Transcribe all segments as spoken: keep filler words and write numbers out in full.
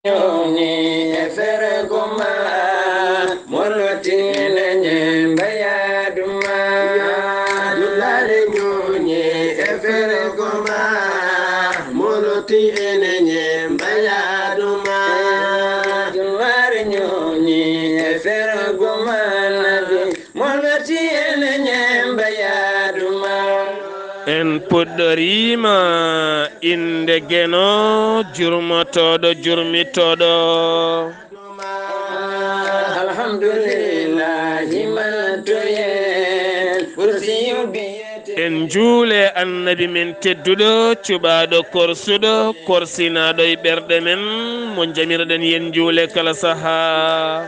Ñooñi e fergo ma, molotine ñe mbayaduma. Dullare ñooñi e fergo ma, molotine ñe mbayaduma. Dullare ñooñi e fergo ma, nabi. Moloti ene ñemba yaaduma. En puɗɗoriima innde Geno, jurmotooɗo jurmitooɗo. Alhamdulillahi, man to yen, kursiyu biyete. En njuule Annabi men tedduɗo, cuɓaaɗo korsuɗo, korsinaaɗo e ɓerɗe men, mo njamirɗen yen njuule kala sahaa.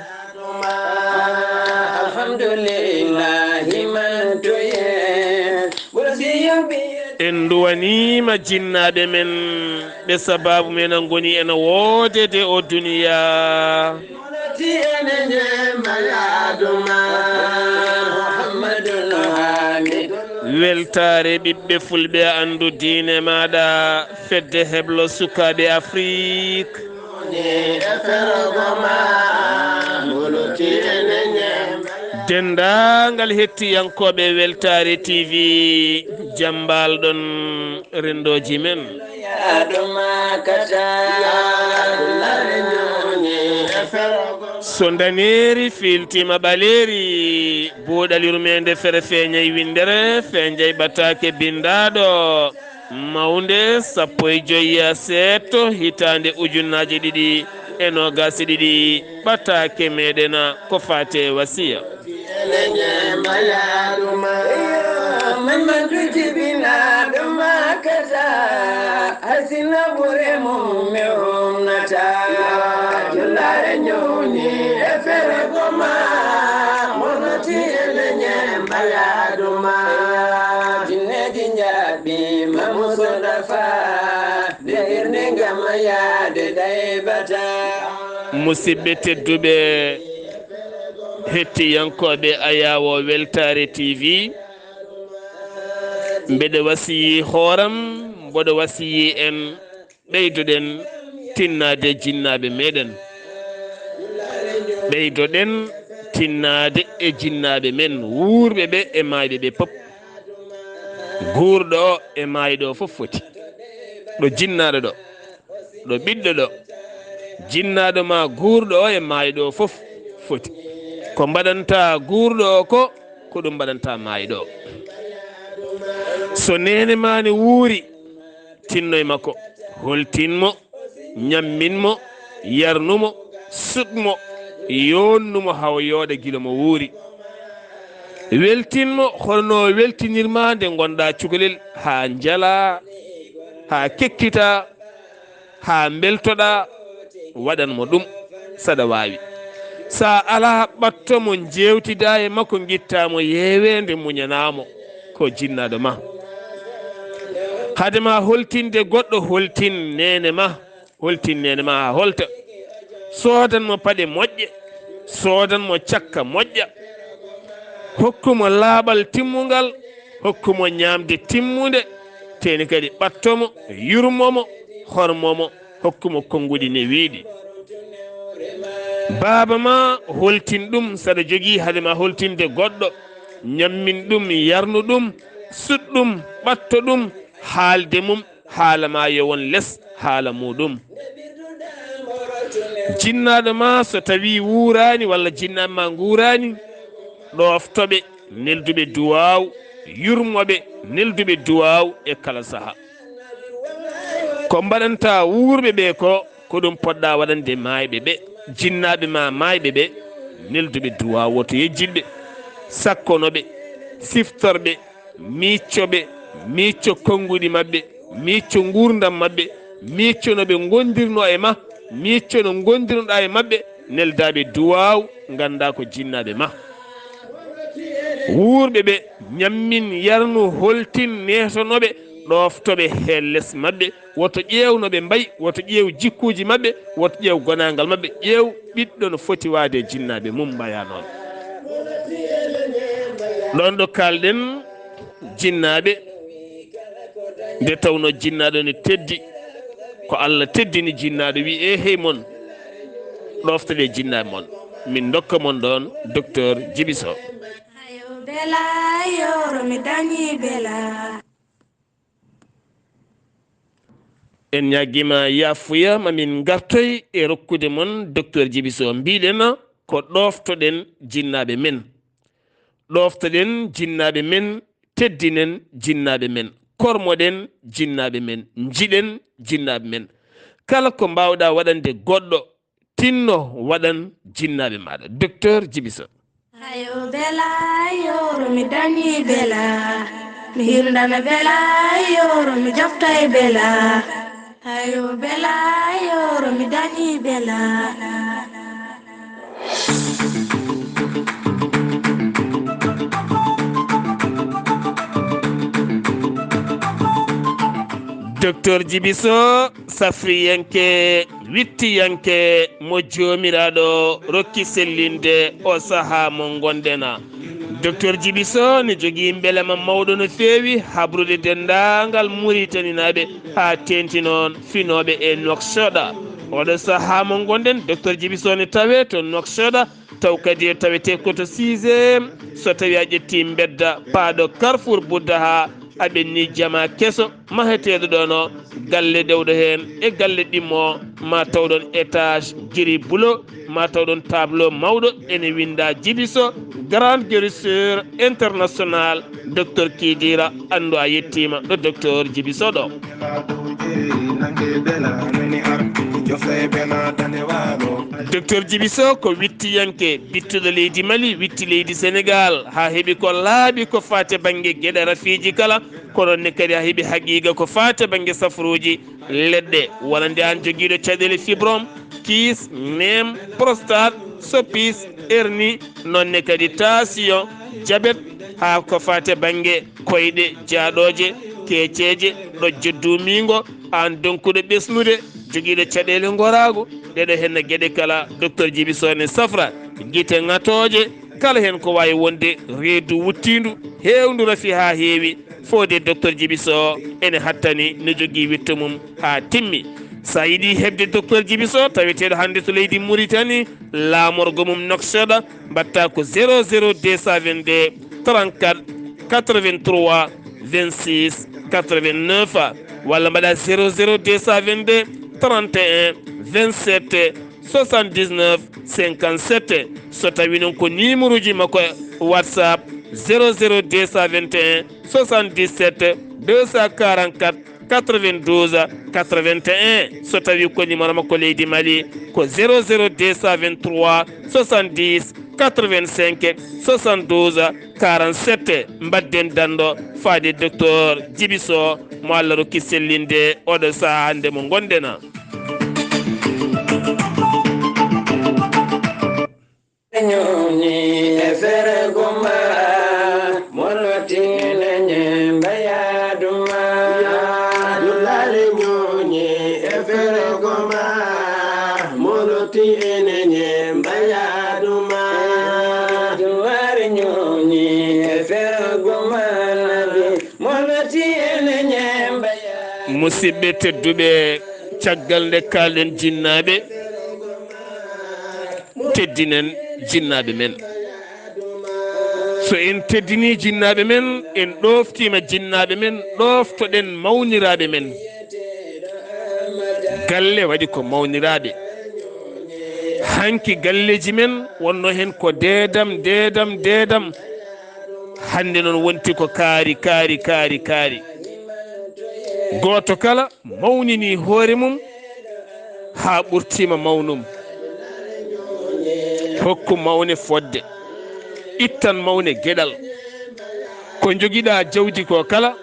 Alhamdulillahi, man to yen, kursiyu biyete. En nduwaniima jinnaaɓe men, ɓe sabaabu men a ngoni ena woodede o duniyaa. Ti ene ñeema yaaduma, Muhammadun Hamidu. Weltaare ɓiɓɓe fulɓe, anndu diine maaɗa, fedde heblo sukaaɓe Afrik. Denndaangal hettiyankooɓe Weltaare T V, jambal ɗon renndooji men. So ndaneeri fiiltiima ɓaleeri, buuɗal yurmeende fere feeñay winndere, feeñay ɓataake binndaaɗo. Mawnde sappo e joy seeɗto hitaande ujunnaaje ɗiɗi e noogaas e ɗiɗi, ɓataake meɗen ko faati e wasiya. Mamadu jibinaaɗo maakata, asina ɓure mum mi humnata. Jullaare ñawni e fere goma, monoti e leñe mbayaɗuma. Jinneeji njaaɓi ma Mustafa, nde hirnde ngam yaade ɗaybata. Musidɓe tedduɓe, hettiyankooɓe Ayaawo Weltaare T V, mbeɗa wasiyi hooram, mboɗo wasiyi en, ɓeydoɗen tinnaade jinnaaɓe meɗen. Ɓeydoɗen tinnaade e jinnaaɓe men, wuurɓe ɓe e maayɓe ɓe pop. Guurɗo o e maayɗo o fof foti. Ɗo jinnaaɗo ɗo, ɗo ɓiɗɗo ɗo, jinnaaɗo ma guurɗo o e maayɗo o fof foti. Ko mbaɗanta guurɗo o ko, ko ɗum mbaɗanta maayɗo o. So neene ma ne wuuri, tinno e makko, holtin mo, ñammin mo, yarnu mo, suɗ mo, yoonnu mo haa o yooɗa gila mo wuuri. Weltin mo hono no weltinirma nde ngonɗa cukalel, haa njala, haa kekkita, haa mbeltoɗa, waɗan mo ɗum saɗa waawi. Sa alaa, ɓatto mo, njeewtida e makko, ngitta mo yeeweende, muñana mo, ko jinnaaɗo ma. Hade ma holtinde goɗɗo, holtin neene ma, holtin neene ma haa holta. Soodan mo paɗe moƴƴe, soodan mo cakka moƴƴa. Hokku mo laaɓal timmungal, hokku mo ñaamde timmunde, teeni kadi ɓatto mo, yurmo mo, hormo mo, hokku mo konnguɗi newiiɗi. Baaba ma, holtin ɗum saɗa jogii hade ma holtinde goɗɗo, ñammin ɗum, yarnu ɗum, suɗ ɗum, ɓatto ɗum, haalde mum, haala ma yo won les haala muɗum. Jinnaaɗo ma so tawi wuuraani walla jinnaaɓe ma nguuraani, ɗooftoɓe, nelduɓe duwaaw, yurmoɓe, nelduɓe duwaaw e kala saha. Ko mbaɗanta wuurɓe ɓe ko, ko ɗum poɗɗa waɗande maayɓe ɓe, jinnaaɓe ma maayɓe ɓe, nelduɓe duwaaw, woto yejjitɓe, sakkonoɓe, siftorɓe, micco ɓe, micco konnguɗi maɓɓe, micco nguurndam maɓɓe, micco no ɓe ngondirno e ma, micco no ngondirnoɗa e maɓɓe, neldaaɓe duwaaw, ngannda ko jinnaaɓe ma. Wuurɓe ɓe, ñammin, yarnu, holtin, neetonoɓe, ɗooftoɓe heen les maɓɓe, woto ƴeew no ɓe mbayi, woto ƴeew jikkuuji maɓɓe, woto ƴeew gonaangal maɓɓe, ƴeew ɓiɗɗo no foti waade e jinnaaɓe mum mbaya noon. Ɗoon ɗo kaalɗen, jinnaaɓe, nde tawnoo jinnaaɗo ne teddi, ko Allah teddini jinnaaɗo, wi: "E hey mon, Ɗoftoɗe jinnaaɓe mon, min ndokka mon ɗoon Docteur Djiby Sow. Ayo bela, yoro mi dañi bela. En ñaagiima yaafuya, ma min ngartoy e rokkude mon Docteur Djiby Sow. Mbiɗen ko ɗoftoɗen jinnaaɓe men. Ɗoftoɗen jinnaaɓe men, teddinen jinnaaɓe men, kormoɗen jinnaaɓe men, njiɗen jinnaaɓe men. Kala ko mbaawɗaa waɗande goɗɗo, tinno waɗan jinnaaɓe maaɗa. Docteur Djiby Sow. Ayo bela, yoro mi dañi bela. Mi hirndana bela, yoro mi joftay bela. Ayo bela, yoro mi dañi bela. Docteur Djiby Sow, safriyanke, wittiyanke, mo Joomiraaɗo rokki sellinde o sahaa mo ngonɗen. Docteur Djiby Sow ne jogii mbelema mawɗo no feewi habrude denndaangal Muritaninaaɓe, haa teeŋti noon finooɓe e Nouakchott. Oɗo sahaa mo ngonɗen, Docteur Djiby Sow ne tawee to Nouakchott, taw kadi o tawetee ko to sixième. So tawii a ƴettii mbedda paaɗo Carrefour Bouddaha, a ɓenni jama keso maheteeɗo ɗoon o, galle dewɗo heen e galle ɗimmo, ma taw ɗoon étage gris bleu, ma taw ɗoon tableau mawɗo ene winnda Djiby Sow, grand guérisseur international, Docteur Kidira, anndu a yettiima ɗo Docteur Djiby Sow ɗo. Docteur Djiby Sow ko wittiyanke, bittuɗo leydi Mali, witti leydi Sénégal, haa heɓi ko laaɓi ko faati bannge geɗe rafiiji kala, kono ne kadi haa heɓi haqiiqa ko faati bannge safruuji leɗɗe, wonande aan jogiiɗo caɗeele fibrome, kyste, neem, prostate, soppis, hernie, noon ne kadi tension, diabète, haa ko faati bannge koyɗe jaaɗooje, keeceeje, ɗojjo duumiingo, aan donkuɗo ɓesnude, jogiiɗo caɗeele ngoraagu, ɗeɗo heen geɗe kala, Docteur Djiby Sow ne safra, gite ŋatooje, kala heen ko waawi wonde, reedu wuttiindu, heewndu rafi haa heewi, fodde Docteur Djiby Sow ene hattani, ne jogii witto mum haa timmi. So a yiɗi heɓde Docteur Djiby Sow, taweteeɗo hannde to leydi Mauritanie, laamorgo mum Nouakchott, mbaɗta ko zéro zéro deux cent vingt-deux trente-quatre quatre-vingt-trois vingt-six quatre-vingt-neuf, walla mbaɗa zéro zéro deux cent vingt-deux trente et un vingt-sept soixante-dix-neuf cinquante-sept. So tawi noon ko numéro ji makko WhatsApp, zéro zéro deux cent vingt et un soixante-dix-sept deux cent quarante-quatre quatre-vingt-douze quatre-vingt-un. So tawi ko numéro makko leydi Mali, ko zéro zéro deux cent vingt-trois soixante-dix quatre-vingt-cinq soixante-douze quarante-sept. Mbaɗden danndo faade Docteur Djiby Sow, mo Allah rokki sellinde oɗo sahaa hannde mo ngonɗen. Ñooñi e fergo ma, moloti ene ñeemba yaadu ma. Dullaale ñooñi e fergo ma, moloti ene ñeemba yaadu ma. Duwaare ñooñi e fergo ma, nabi, moloti ene ñeemba yaadu. Musidɓe tedduɓe, caggal nde kaalɗen jinnaaɓe, teddinen jinnaaɓe men. So en teddinii jinnaaɓe men, en ɗooftiima jinnaaɓe men, ɗooftoɗen mawniraaɓe men. Galle waɗi ko mawniraaɓe. Hanki galleeji men wonno heen ko deedam, deedam, deedam. Hannde noon wonti ko kaari, kaari, kaari, kaari. Gooto kala mawnini hoore mum haa ɓurtiima mawnum. Hokku mawne fodde, ittan mawne geɗal. Ko njogiɗaa jawdi ko kala,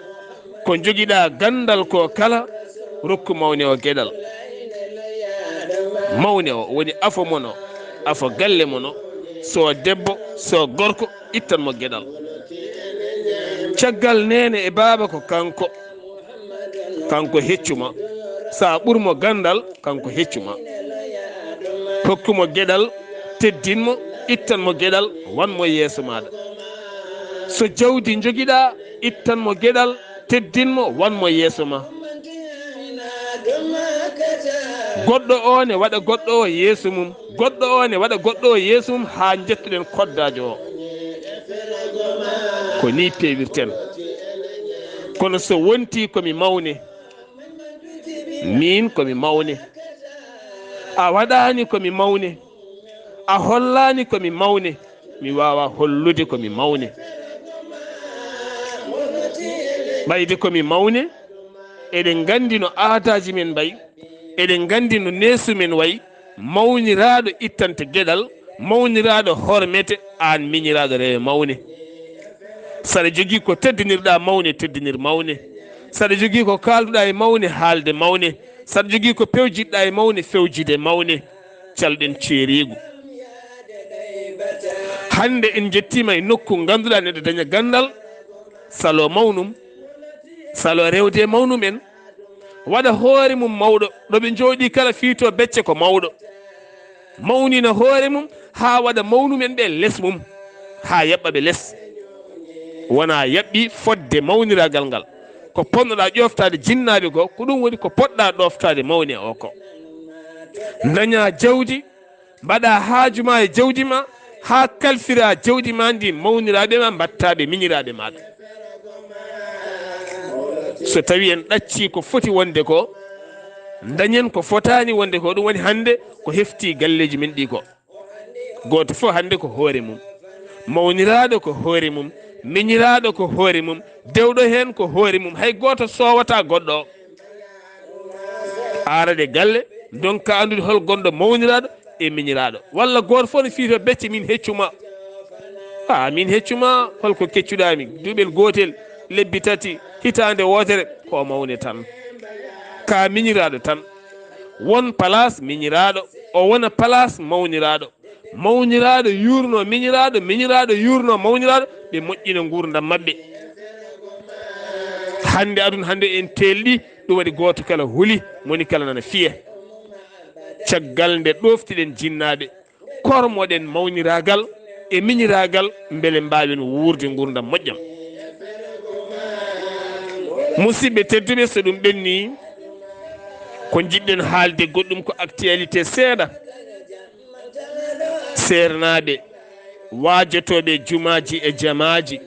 ko njogiɗaa ganndal ko kala, rokku mawne o geɗal. Mawne o woni afo mon o, afo galle mon o, so debbo, so gorko, ittan mo geɗal. Caggal neene e baaba ko kanko, kanko heccu ma. Sa ɓur mo ganndal, kanko heccu ma. Hokku mo geɗal, teddin mo, ittan mo geɗal, wan mo yeeso maaɗa. So jawdi njogiɗaa, ittan mo geɗal, teddin mo, wan mo yeeso ma. Goɗɗo o ne waɗa goɗɗo o yeeso mum, goɗɗo o ne waɗa goɗɗo o yeeso mum, haa njettuɗen koddaajo o. Ko ni peewirten. Kono so wonti ko mi mawne, min ko mi mawne, a waɗaani ko mi mawne, a hollaani ko mi mawne, mi waawaa hollude ko mi mawne. Ɓayde ko mi mawne, eɗen nganndi no aadaaji men mbayi, eɗen nganndi no neesu men wayi. Mawniraaɗo ittante geɗal, mawniraaɗo hormete, aan miñiraaɗo rewe mawne. Saɗa jogii ko teddinirɗaa mawne, teddinir mawne. Saɗa jogii ko kaalduɗaa e mawne, haalde mawne. Saɗa jogii ko pewjitɗaa e mawne, fewjide mawne. Calɗen ceereegu. Hannde en njettiima e nokku ngannduɗaa neɗɗo daña ganndal, saloo mawnum, saloo rewde e mawnum en, waɗa hoore mum mawɗo, ɗo ɓe njooɗii kala fiito becce ko mawɗo. Mawnina hoore mum haa waɗa mawnum en ɓe les mum, haa yaɓɓa ɓe les. Wona yaɓɓi fodde mawniraagal ngal. Ko ponnoɗaa ƴooftaade jinnaaɓe ko, ko ɗum woni ko poɗɗaa ɗooftaade mawne o ko. Dañaa jawdi, mbaɗaa haaju ma e jawdi ma, haa kalfiraa jawdi ma ndi mawniraaɓe ma mbaɗtaa ɓe miñiraaɓe maaɗa. So tawii en ɗaccii ko foti wonde ko, dañen ko fotaani wonde ko, ɗum woni hannde ko hefti galleeji men ɗi ko. Gooto fof hannde ko hoore mum. Mawniraaɗo ko hoore mum, miñiraaɗo ko hoore mum, dewɗo heen ko hoore mum, hay gooto soowataa goɗɗo o. Aara ɗe galle, ndonka anndude hol gonɗo mawniraaɗo e miñiraaɗo. Walla gooto fof ne fii to becce, min heccu ma. A, min heccu ma, hol ko keccuɗaa mi? Duuɓel gootel, lebbi tati, hitaande wootere, ko mawne tan. Ka miñiraaɗo tan. Won palaas miñiraaɗo, o wona palaas mawniraaɗo. Mawniraaɗo yuurno miñiraaɗo, miñiraaɗo yuurno mawniraaɗo, ɓe moƴƴina nguurndam maɓɓe. Hannde aduna hannde en teelɗi, ɗum waɗi gooto kala huli, moni kala nana fiya. Caggal nde ɗooftiɗen jinnaaɓe, kormoɗen mawniraagal e miñiraagal, mbele mbaawen wuurde nguurndam moƴƴam. Musidɓe tedduɓe, so ɗum ɓenni, ko njiɗɗen haalde goɗɗum ko actualité seeɗa. Seernaaɓe, waajotooɓe jumaaji e jamaaji,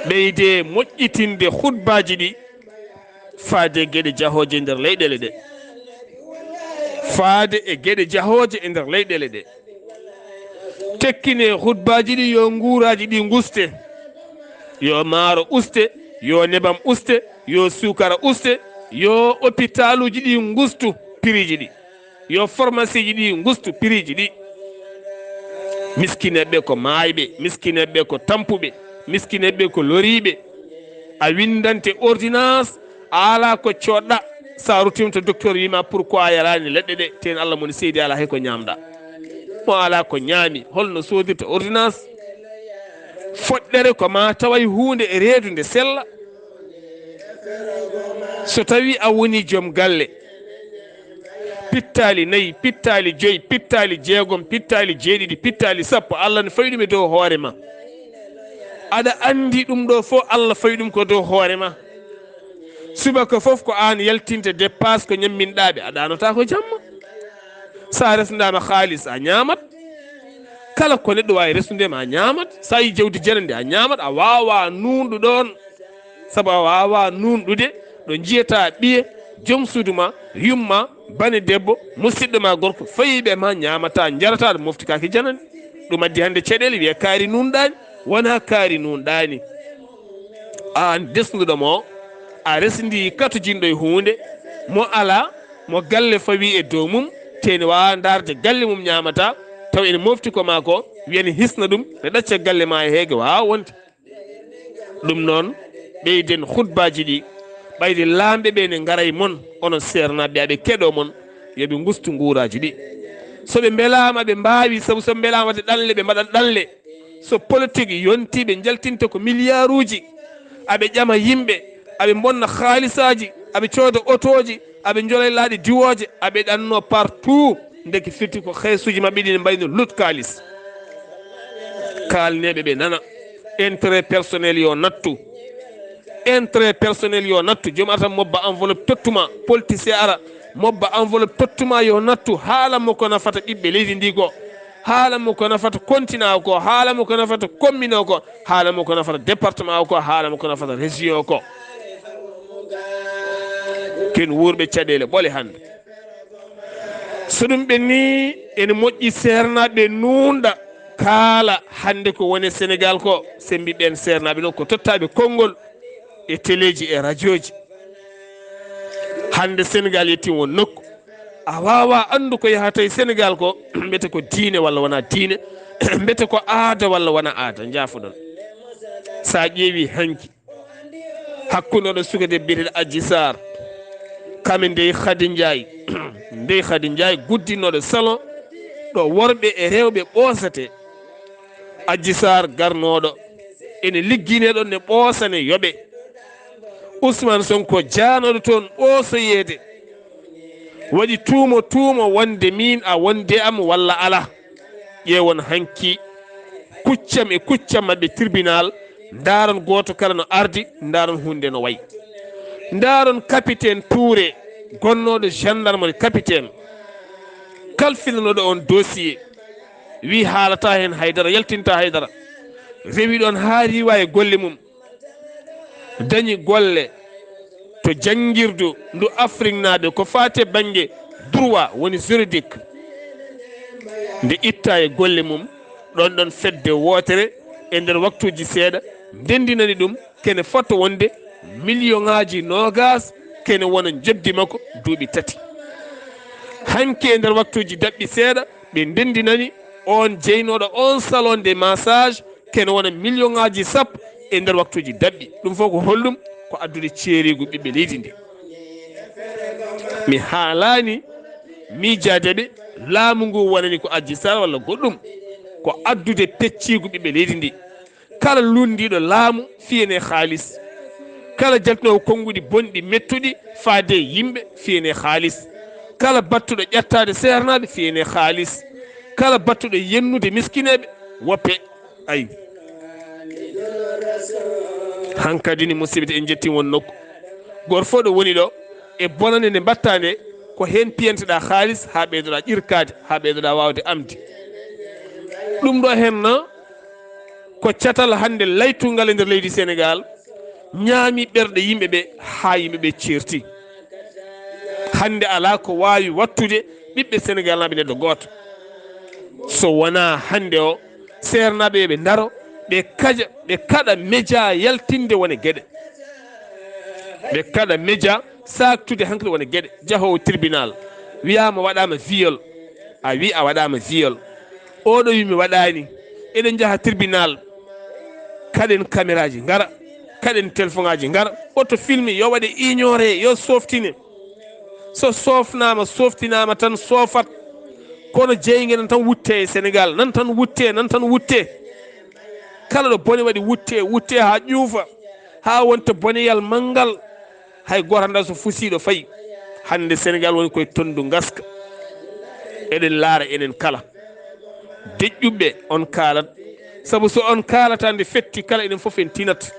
ɓeyde moƴƴitinde hutbaaji ɗi faade e geɗe jahooje e nder leyɗeele ɗe. Faade e geɗe jahooje e nder leyɗeele ɗe. Tekkine hutbaaji ɗi, yo nguuraaji ɗi nguste, yo maaro uste, yo nebam uste, yo suukara uste, yo opitaaluuji ɗi ngustu piriiji ɗi. Yo formasiiji ɗi ngustu piriiji ɗi. Miskineeɓe ko maayɓe, miskineeɓe ko tampuɓe, miskineeɓe ko loriiɓe. A winndante ordonnance, a alaa ko coodɗa. So a ruttiima to docteur wiima pourquoi a yaraani leɗɗe ɗe, teen Allah moni seydi alaa hay ko ñaamɗa. Mo alaa ko ñaami, holno soodirta ordonnance? Foɗɗere ko ma taway huunde e reedu nde sella. So tawi a woni joom galle, pittaali nayi, pittaali joyi, pittaali jeegom, pittaali jeeɗiɗi, pittaali sappo, Allah ne fawi ɗum e dow hoore ma. Aɗa anndi ɗum ɗo fof, Allah fawi ɗum ko dow hoore ma. Subaka fof ko aan yaltinta dépasse ko ñamminɗaa ɓe, a ɗaanotaako jamma. So a resndaama haalis, a ñaamat. Kala ko neɗɗo waawi resnude ma, a ñaamat. So a yii jawdi janandi, a ñaamat. A waawaa nuunɗu ɗoon. Sabu a waawaa nuunɗude ɗo njiyataa ɓiye, joom suudu ma, yumma, bane debbo, musidɗo ma gorko, fayiiɓe ma, ñaamataa, njarataa, ɗo moftikaaki janani. Ɗum addi hannde caɗeele, wiya kaari nuunɗaani, wonaa kaari nuunɗaani. Aan desnuɗo mo, a resndi katojinɗo e huunde, mo alaa, mo galle fawi e dow mum, teeni waawaa ndaarde galle mum ñaamataa, taw ene mofti ko maa ko, wiya ne hisna ɗum, ne ɗacca galle maa e heege, waawaa wonde. Ɗum noon, ɓeyden hutbaaji ɗi, ɓayde laamɓe ɓe ne ngara e mon, onon seernaaɓe, aɓe keɗoo mon, yo ɓe ngustu nguuraaji ɗi. So ɓe mbelaama, ɓe mbaawi, sabu so ɓe mbelaama waɗde ɗanle, ɓe mbaɗat ɗanle. So politique yontii, ɓe njaltinta ko miliyaaruuji, aɓe ƴama yimɓe, aɓe mbonna haalisaaji, aɓe cooda otooji, aɓe njola e laaɗe diwooje, aɓe ɗanno partout. Ndeke firti ko xeesuuji maɓɓe ɗi ne mbayno lut kaalis. Kaalneeɓe ɓe nana. Intérêt personnel yo nattu. Intérêt personnel yo nattu. Joom ara tan mobba enveloppe tottuma, politicien ara, mobba enveloppe tottuma yo nattu, haala mo ko nafata ɓiɓɓe leydi ndi ko, haala mo ko nafata continent o ko, haala mo ko nafata commune o ko, haala mo ko nafata département o ko, haala mo ko nafata région o ko. Ken wuurɓe caɗeele ɓole hannde. So ɗum ɓenni, ene moƴƴi seernaaɓe nuunɗa kaala hannde ko woni Sénégal ko, sembi ɓen seernaaɓe noon ko tottaaɓe konngol e teleeji e rajooji. Hannde Sénégal yettii won nokku, a waawaa anndu ko yahata e Sénégal ko, mbete ko diine walla wonaa diine, mbete ko aada walla wonaa aada, njaafoɗon. So a ƴeewii hanki, hakkunde oɗo suka debbo biyeteeɗo Adji Sarr, kame Ndey Khady Ndiaye, Ndey Khady Ndiaye guddinnooɗo salon, ɗo worɓe e rewɓe ɓoosate. Adji Sarr garnooɗo, ene ligginee ɗon ne ɓoosane yoɓe. Ousmane Sonko jaanooɗo toon ɓoosoyeede, waɗi tuumo, tuumo wonde miin a wonde am walla alaa. Ƴeewon hanki kuccam e kuccam maɓɓe tribunal, ndaaron gooto kala no ardi, ndaaron huunde no wayi. Ndaaron capitaine Touré, gonnooɗo gendarmerie capitaine, kalfinanooɗo on dossier, wi haalata heen haydara, yaltinta haydara. Rewi ɗon haa riiwa e golle mum. Dañi golle to janngirdu ndu Afriknaaɓe ko faati e bannge droit, woni juridique. Nde itta e golle mum, ɗon ɗon fedde wootere e nder waktuuji seeɗa, ndenndinani ɗum kene fota wonde miliyoŋaaji noogaas, kene wona njoɓdi makko duuɓi tati. Hanki e nder waktuuji daɓɓi seeɗa, ɓe ndenndinani on jeynooɗo on salon de massage kene wona miliyoŋaaji sappo e nder waktuuji daɓɓi. Ɗum fof ko holɗum? Ko addude ceeriigu ɓiɓɓe leydi ndi. Mi haalaani miijaade ɓe, laamu ngu wonani ko Adji Sarr walla goɗɗum. Ko addude pecciigu ɓiɓɓe leydi ndi. Kala lunndiiɗo laamu fiyene haalis. Kala jaltinoowo konnguɗi bonɗi mettuɗi faade e yimɓe fiyene haalis. Kala battuɗo ƴettaade seernaaɓe fiyene haalis. Kala battuɗo yennude miskineeɓe woppe. Ay. Hankadi ni, musidɓe, en njetti won nokku. Gooto fof ɗo woni ɗo e bonande nde mbaɗta nde, ko heen piyanteɗaa haalis haa ɓeydoɗaa ƴirkaade, haa ɓeydoɗaa waawde amde. Ɗum ɗo heen na ko catal hannde laytungal e nder leydi Senegaal, ñaami ɓerɗe yimɓe ɓe haa yimɓe ɓe ceerti. Hannde alaa ko waawi wattude ɓiɓɓe Senegaal naaɓe neɗɗo gooto. So wonaa hannde o, seernaaɓe yo ɓe ndaro, ɓe kaja, ɓe kaɗa média yaltinde wone geɗe. Ɓe kaɗa média saaktude hankadi wone geɗe. Jahoowo tribunal, wiyaama waɗaama viol. A wi a waɗaama viol. Oɗo wi mi waɗaani. Eɗen njaha tribunal. Kaɗen kameraaji ngara. Kaɗen telefoŋaaji ngara. Oto filme yo waɗe ignoré, yo softine. So soofnaama, sooftinaama tan soofat. Kono jeynge nan tan wutte e Senegaal, nan tan wutte, nan tan wutte. Kala ɗo bone waɗi wutte, wutte haa ƴuufa, haa wonta boneyal manngal. Hay gooto anndaa so fusiiɗo fayi. Hannde Senegaal woni koye tonndu ngaska. Eɗen laara enen kala. Deƴƴuɓe on kaalat. Sabu so on kaalata nde fetti kala enen fof en tinat.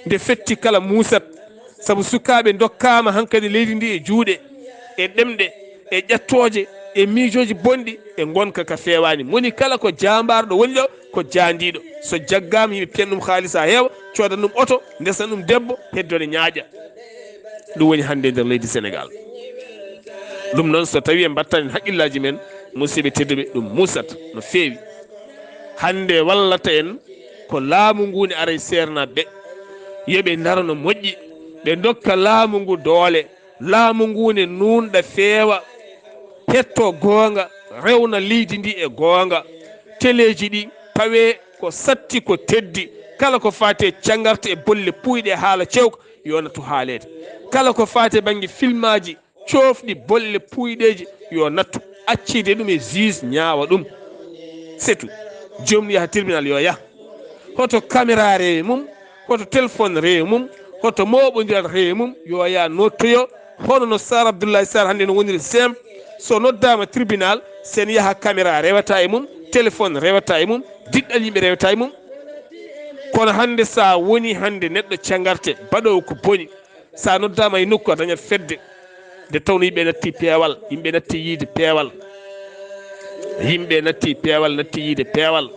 Nde fetti kala muusat. Sabu sukaaɓe ndokkaama hankadi leydi ndi e juuɗe, e ɗemɗe, e ƴattooje, e miijooji bonɗi, e ngonka ka feewaani. Moni kala ko jaambaarɗo woni ɗo, ko jaandiiɗo. So jaggaama, yimɓe piyan ɗum haalis haa heewa, coodan ɗum oto, ndesan ɗum debbo, heddo ne ñaaƴa. Ɗum woni hannde e nder leydi Senegaal. Ɗum noon, so tawii en mbaɗtaani heen haqqillaaji men, musidɓe tedduɓe, ɗum muusat no feewi. Hannde wallata en ko laamu ngu ne ara e seernaaɓe ɓe. Yo ɓe ndaro no moƴƴi, ɓe ndokka laamu ngu doole. Laamu ngu ne nuunɗa feewa, hetto goonga, rewna leydi ndi e goonga. Teleeji ɗi pawee ko satti ko teddi, kala ko faati e cangarte e bolle puuyɗe e haala cewka yo nattu haaleede. Kala ko faati e bannge filmaaji, coofɗi, bolle puuyɗeeji yo nattu, accide ɗum e juge ñaawa ɗum. C'est tout. Joom yaha tribunal yo yah. Hoto caméra rewe mum, hoto téléphone rewe mum, hoto mooɓondiral rewe mum, yo yah nodtoyo. Hono no Sar Abdoulaye Sar hannde no woniri simple, so noddaama tribunal, sen yaha caméra rewata e mum, téléphone rewata e mum, diɗɗal yimɓe rewata e mum. Kono hannde sa woni hannde neɗɗo cangarte, baɗoowo ko boni, sa noddaama e nokku a dañat fedde. Nde tawno yimɓe natti peewal, yimɓe natti yiide peewal. Yimɓe natti peewal, natti yiide peewal.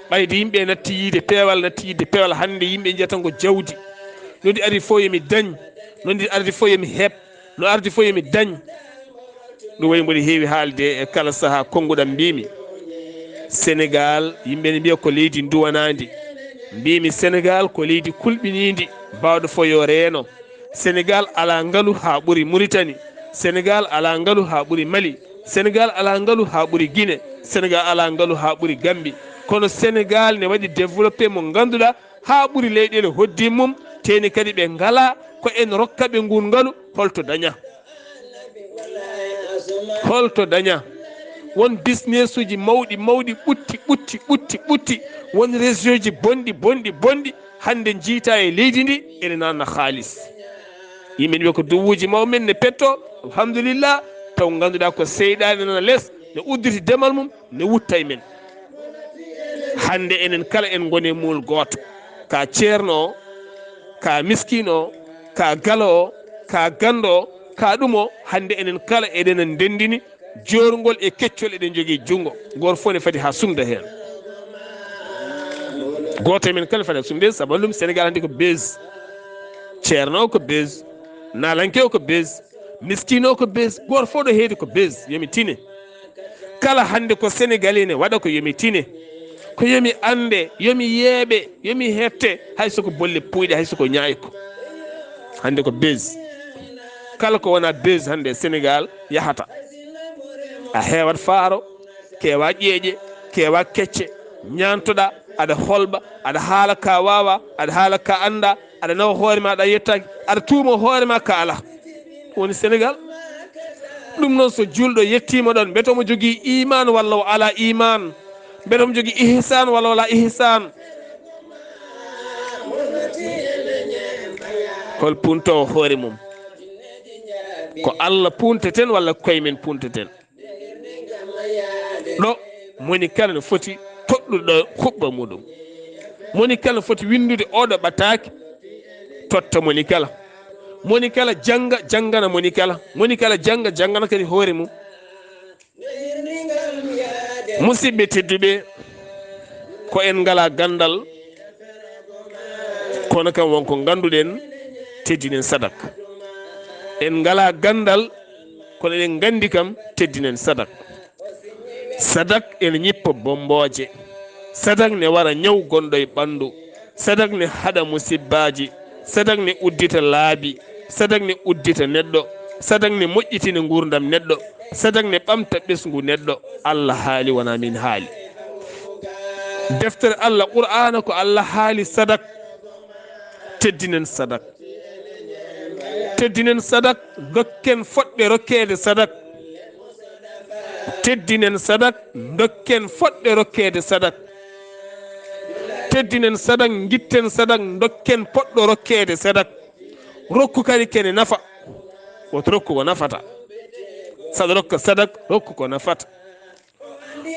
Ɓayde yimɓe natti yiide peewal, natti yiide peewal. Hannde yimɓe njiyata ngo jawdi. No ndi ari fof yo mi dañ. No ndi ardi fof yo mi heɓ. No ardi fof yo mi dañ. Ɗum wayi mboɗo heewi haalde e kala sahaa konnguɗam mbimi. Senegal, yimɓe ne mbiya ko leydi nduwanaandi. Mbimi Senegal ko leydi kulɓiniindi, baawɗo fof yo reeno. Senegal alaa ngalu haa ɓuri Muritani. Senegal alaa ngalu haa ɓuri Mali. Senegal alaa ngalu haa ɓuri Gine. Senegal alaa ngalu haa ɓuri Gambi. Kono Senegal ne waɗi développé mo ngannduɗaa haa ɓuri leyɗeele hoddi mum. Teeni kadi ɓe ngalaa ko en rokka ɓe nguun ngalu. Holto daña? Holto daña? Won business uji mawɗi, mawɗi, ɓutti, ɓutti, ɓutti, ɓutti. Won réseau ji bonɗi, bonɗi, bonɗi. Hannde njiita e leydi ndi, ene nanna haalis. Yimɓe mbiya ko duwuuji mawɓe men ne petto, alhamdulillah, taw ngannduɗaa ko seyɗaane nana les, ne udditi demal mum, ne wutta e men. Hannde enen kala en ngoni muul gooto. Ka ceerno o, ka miskiino o, ka galo o, ka ganndo o, ka ɗum o, hannde enen kala eɗen ndenndini joorngol e keccol eɗen njogii junngo. Gooto fof ne fadi haa sumda heen. Gooto e men kala fadi haa sumda heen, sabu ɗum Senegal hannde ko buzz. Ceerno o ko buzz. Naalanke o ko buzz. Miskiino ko buzz, gooto fof ɗo heedi ko buzz, yo mi tine. Kala hannde ko Senegalais ne waɗa ko yo mi tine. Ko yo mi annde, yo mi yeeɓe, yo mi hette, hay so ko bolle puuyɗe, hay so ko ñaayko. Hannde ko buzz. Kala ko wona buzz hannde Senegal yahata. A heewat faaro, keewa ƴeeƴe, keewa kecce, ñaantoɗa, aɗa holɓa, aɗa haala ka waawa, aɗa haala ka annda, aɗa nawa hoore ma, aɗa yettaaki, aɗa tuuma hoore ma ka alaa. Woni Senegal. Ɗum noon, so juulɗo yettiima ɗoon, mbete omo jogii iimaan walla o alaa iimaan? Mbete omo jogii ihsaan walla o alaa ihsaan? Hol puuntoowo hoore mum? Ko Allah puunteten walla koye men puunteten? Ɗo moni kala no foti toɗɗude ɗo huɓɓa muɗum. Moni kala no foti winndude oɗo ɓataake, totta moni kala. Moni kala jannga, janngana moni kala. Moni kala jannga, janngana kadi hoore mum. Musidɓe tedduɓe, ko en ngalaa ganndal, kono kam won ko ngannduɗen, teddinen sadak. En ngalaa ganndal, kono eɗen nganndi kam, teddinen sadak. Sadak ene ñippa bommbooje. Sadak ne wara ñaw gonɗo e ɓanndu. Sadak ne haɗa musibbaaji. Sadak ne uddita laabi. Sadak ne uddita neɗɗo. Sadak ne moƴƴitina nguurndam neɗɗo. Sadak ne ɓamta ɓesngu neɗɗo. Allah haali, wonaa min haali. Deftere Allah Qur'aana ko Allah haali sadak. Teddinen sadak. Teddinen sadak, dokken fotɓe rokkeede sadak. Teddinen sadak, dokken fotɓe rokkeede sadak. Teddinen sadak, ngitten sadak, dokken poɗɗo rokkeede sadak. Rokku kadi kene nafa. Woto rokku ko nafata. Saɗa rokka sadak, rokku ko nafata.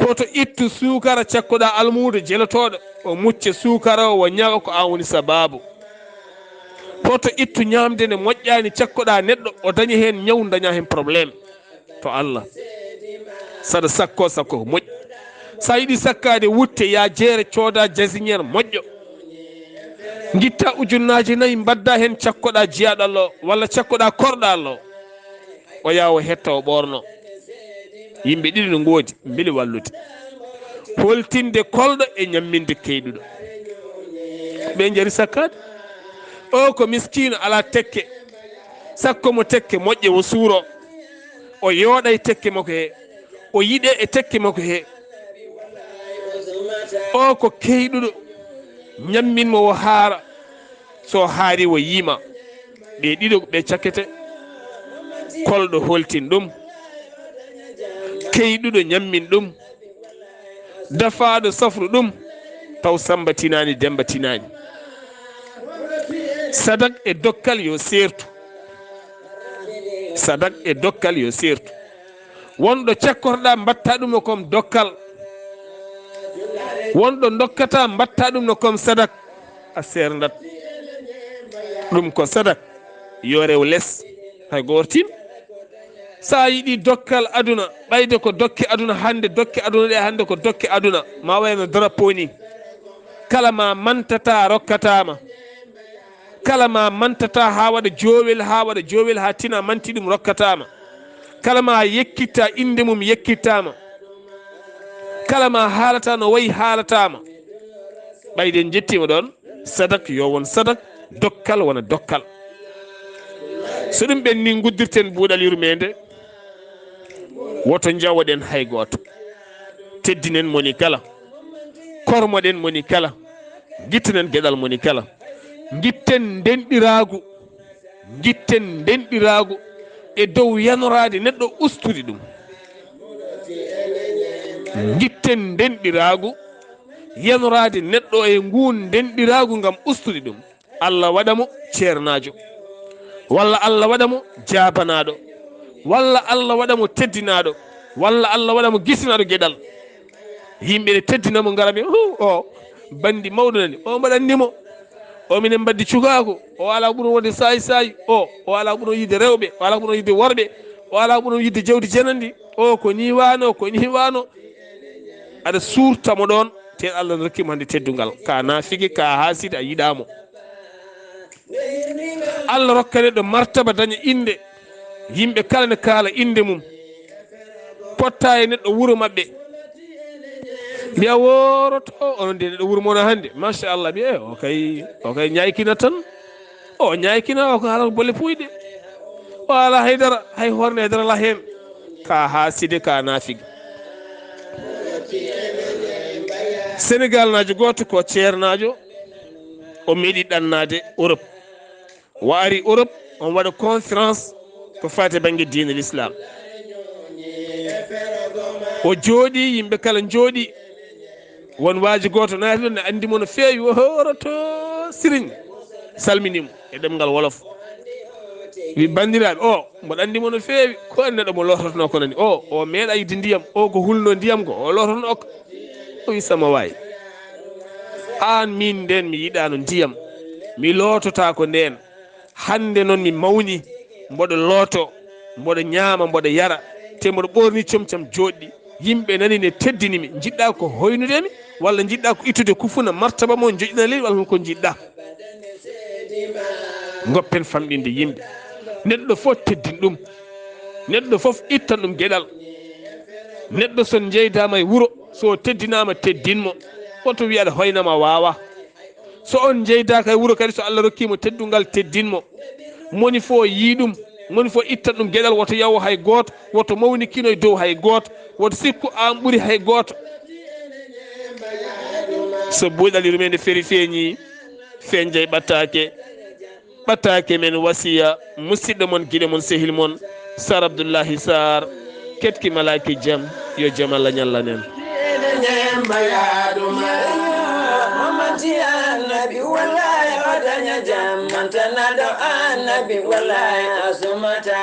Hoto ittu suukara cakkoɗaa almuudo jelotooɗo, o mucca suukara o, o ñawa ko aan woni sabaabu. Hoto ittu ñaamde nde moƴƴaani cakkoɗaa neɗɗo, o daña heen ñaw, daña heen problème to Allah. Saɗa sakko, sakko ko moƴƴi. So a yiɗi sakkaade wutte, yaa jeere cooda jasiñeer moƴƴo. Ngitta ujunnaaje nayi, mbaɗda heen cakkoɗaa jiyaaɗo Allah o, walla cakkoɗaa korɗo Allah o. O yaha o hetta o ɓoorno. Yimɓe ɗiɗo no ngoodi, mbeli wallude. Holtinde kolɗo e ñamminde keyɗuɗo. Ɓe njari sakkaade. O ko miskiino, alaa tekke. Sakko mo tekke moƴƴe, o suuro. O yooɗa e tekke makko he. O yiɗe e tekke makko he. O ko keyɗuɗo. Ñammin mo o haara. So haari o yiima. Ɓe ɗiɗo ɓe cakkete. Kolɗo holtin ɗum. Keyɗuɗo ñammin ɗum. Dafaaɗo safru ɗum. Taw Samba tinaani, Demba tinaani. Sadak e dokkal yo seertu. Sadak e dokkal yo seertu. Wonɗo cakkorɗaa, mbaɗta ɗum no comme dokkal. Wonɗo dokkata, mbaɗta ɗum no comme sadak. A seerndat. Ɗum ko sadak. Yo rew les. Hay gooto tin. So a yiɗi dokkal aduna, ɓayde ko dokke aduna hannde, dokke aduna ɗe hannde ko dokke aduna, ma wayno drapeau ni. Kala ma mantata rokkataama. Kala ma mantata haa waɗa joowel, haa waɗa joowel, haa tina manti ɗum rokkataama. Kala ma yekkitta innde mum yekkittaama. Kala ma haalata no wayi haalataama. Ɓayde en njettiima ɗoon, sadak yo won sadak, dokkal wona dokkal. So ɗum ɓenni nguddirten buuɗal yurmeende, woto njawoɗen hay gooto. Teddinen moni kala, kormoɗen moni kala, ngittinen geɗal moni kala. Ngitten ndenɗiraagu, ngitten ndenɗiraagu e dow yanoraade neɗɗo ustude ɗum. Ngitten ndenɗiraagu, yanoraade neɗɗo e nguun ndenɗiraagu ngam ustude ɗum. Allah waɗa mo ceernaajo, walla Allah waɗa mo jaabanaaɗo, walla Allah waɗa mo teddinaaɗo, walla Allah waɗa mo gisinaaɗo geɗal. Yimɓe ne teddina mo, ngara ɓe, "Huu, o banndi mawɗo nani, o mbaɗa anndi mo, o minen mbaddi cukaaku, o alaa ɓuro wonde saay saay, o, o alaa ɓuro yiɗde rewɓe, o alaa ɓuro yiɗde worɓe, o alaa ɓuro yiɗde jawdi janandi, o ko nii waano, ko nii waano." Aɗa suurta mo ɗoon, te Allah ne rokki mo hannde teddungal. Ka naafige, ka haaside, a yiɗaa mo. Allah rokka neɗɗo martaba, daña innde. Yimɓe kala ne kaala innde mum. Potta e neɗɗo wuro maɓɓe. Mbiya woroto, onon de neɗɗo wuro mon hannde. Machallah, mbiya, "Eh, o kay, o kay ñaykina tan." O ñaykina, o ko haala ko bolle puuyɗe. O alaa haydara, hay hoore nde haydara alaa heen. Ka haaside, ka naafige. Senegaalnaajo gooto ko ceernaajo, o meeɗi ɗannaade Europe. O ari Europe, on waɗa conférence ko faati e bannge diine l'islam. O jooɗi, yimɓe kala njooɗi. Won waaji gooto naati ɗon, ne anndi mo no feewi, o horoto siriñ, salmini mo e ɗemngal wolof. Wi, "Banndiraaɓe, o, mboɗo anndi mo no feewi, ko en neɗɗo mo loototonoo ko nani? O, o meeɗa yiɗde ndiyam, o ko hulno ndiyam ko, o loototonoo ko." O wi, "Sama waay, aan min ndeen mi yiɗaano ndiyam, mi loototaako ndeen. Hannde noon mi mawni, mboɗo looto, mboɗo ñaama, mboɗo yara, te mboɗo ɓoorni comcam jooɗɗi. Yimɓe nani ne teddini mi. Njiɗɗa ko hoynude mi, walla njiɗɗa ko ittude kufuna martaba mo, joƴƴina leydi, walla ko njiɗɗa?" Ngoppen famɗinde yimɓe. Neɗɗo fof teddin ɗum. Neɗɗo fof ittan ɗum geɗal. Neɗɗo so jeydaama e wuro, so teddinaama, teddin mo. Woto wiya aɗa hoynama, waawa. So on njeydaaka e wuro kadi, so Allah rokkii mo teddungal, teddin mo. Moni fof yii ɗum, moni fof ittan ɗum geɗal, woto yawo hay gooto, woto mawnikino e dow hay gooto, woto sikku aan ɓuri hay gooto. So buuɗal yurmeende feri feeñi, feeñjay ɓattaake. Ɓattaake men wasiya, musidɗo mon, giɗo mon, sehil mon, Sar Abdullahi Sar, ketki malaaki jam, yo jam Allah ñallan en. Mamati annabi, wallahi o daña jam, mantanaɗo annabi, wallahi o sumata.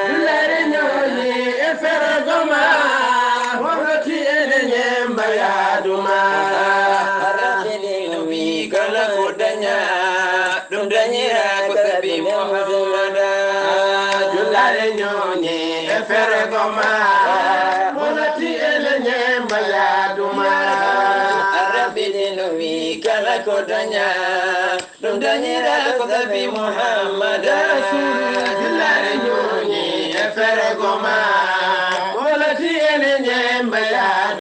Dullare ñooli e fergo ma, wonoti ene ñemba yaaduma. Rabbi no wi kala ko daña, ɗum dañira ko sabi Muhammada. Jullare ñooni e fergo ma, wonati ene ñemba yaaduma. Rabbi no wi kala ko daña, ɗum dañira ko sabi Muhammada. Jullare ñooni e fergo ma, wonati ene ñemba yaaduma.